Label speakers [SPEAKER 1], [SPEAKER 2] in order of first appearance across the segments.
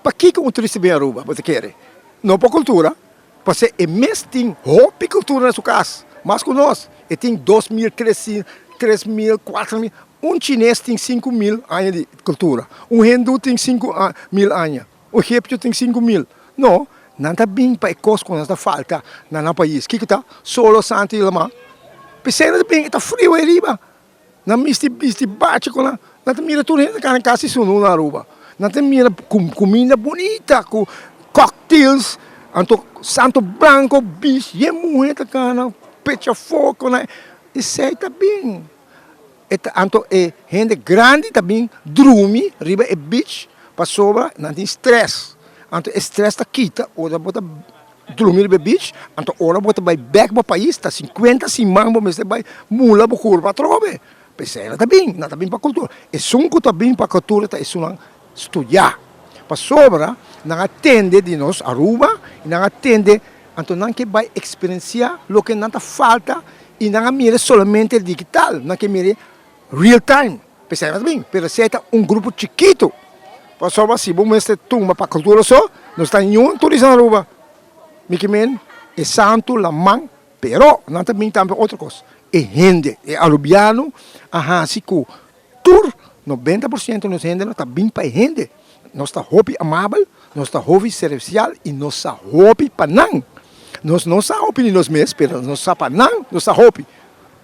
[SPEAKER 1] Pakico un turista bin Aruba, bo ta kere? No pa cultura, pasobra e mes tin hopi cultura na su cas, mas cu nos. E tin 2000, 3000, 4000. Un chines tin 5000 aña di cultura. Un hindu tin 5000 aña. Un egipcio tin 5000. No, nan ta bin pa e cos cu nos ta falta na nan pais. Kico ta? Solo, santo y lama. P'esey nan ta bin, e ta frio ey riba. Nan misti bisti bachi cu nan. Nan ta mira tur hende cana casi sunu na Aruba. Nan ta mira cuminda bunita cu cocktails, anto santo blanco, beach, yen muhe ta cana, pecha foco nan. Esey ta bin. E ta anto e hende grandi ta bin drumi riba e beach pasobra nan tin stress. Anto e stress ta kita ora bo ta drumi riba e beach, anto ora bo ta bay bek bo pais ta 50 siman bo mester bay mula bo curpa atrobe. P'esei nan ta bin, nan ta bin pa cultura. Esun cu ta bin pa cultura ta esunnan studia. Pasobra nan a tende di nos Aruba y nan a tende, anto nan ke bay experiencia loke nan ta falta y nan a mira solamente digital, nan ke mira real time. P'esei nan ta bin, pero esei ta un grupo chikito. Pasobra si bo mester tumba pa cultura so, no sta niun turista na Aruba. Mi ke men e santo, laman, pero nan ta bin tambe otro cos. E hende, e Arubiano a haci cu tur 90% nos hendenan ta bin pa e hende. Nos ta hopi amabel, nos ta hopi servicial y nos sa hopi pa nan. Nos no sa hopi di nos mes, pero nos sa pa nan, nos sa hopi.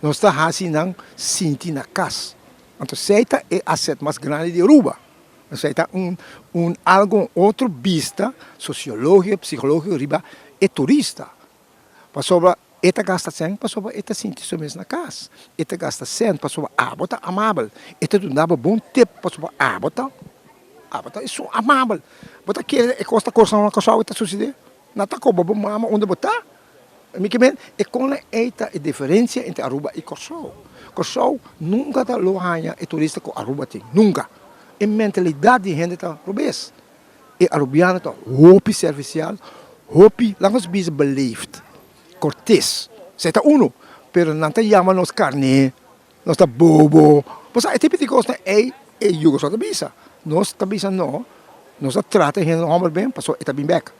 [SPEAKER 1] Nos ta haci nan sinti na cas. Anto esey ta e asset mas grandi di Aruba. Esey ta un algo, un otro bista sociologico, psicologico riba e turista. Pasobra e ta gasta cen pasobra e ta sinti su mes na cas. E ta gasta cen pasobra abo ta amabel. E ta duna bo bon tip pasobra abo ta esun amabel. Bo ta kere e cos ta cosa na Curaçao e ta sucede? Na ta coba bo mama unda bo ta. Mi ke men e con ey ta e diferencia entre Aruba y Curaçao. Curaçao nunca ta lo haya e turista cu Aruba tin. Nunca. E mentalidad di hende ta robes. E Arubiano ta hopi servicial, hopi, laat ons bisa, beleefd, cortes. Esey ta uno. Pero nan ta yama nos carne, nos ta bobo. Bo sa, e tipo di cosnan ey e yugo so ta bisa. Nos ta bisa no, nos ta trata e hende homber ben, pasobra e ta bin bek.